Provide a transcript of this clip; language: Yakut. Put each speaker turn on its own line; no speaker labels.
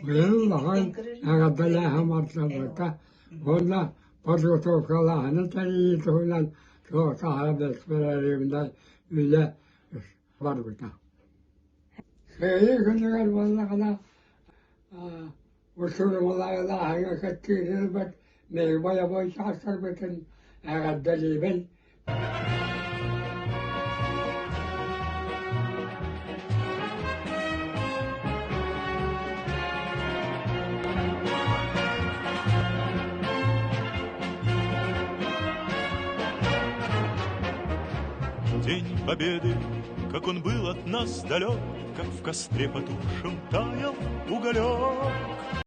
Быйыл улахан эҕэрдэлээһин барсарбыта уонна подготовкалааһыны тэрийии туһунан суохтааҕа бэспэрээриибинэй үлэ барбыта. Кыайыы күнүгэр буоллаҕына устудьуоннааһыҥҥа кыттыылыырбыт миһиг бойобуой чаастарбытын эҕэрдэлиибин.
День Победы, как он был от нас далек, Как в костре потухшем таял уголек.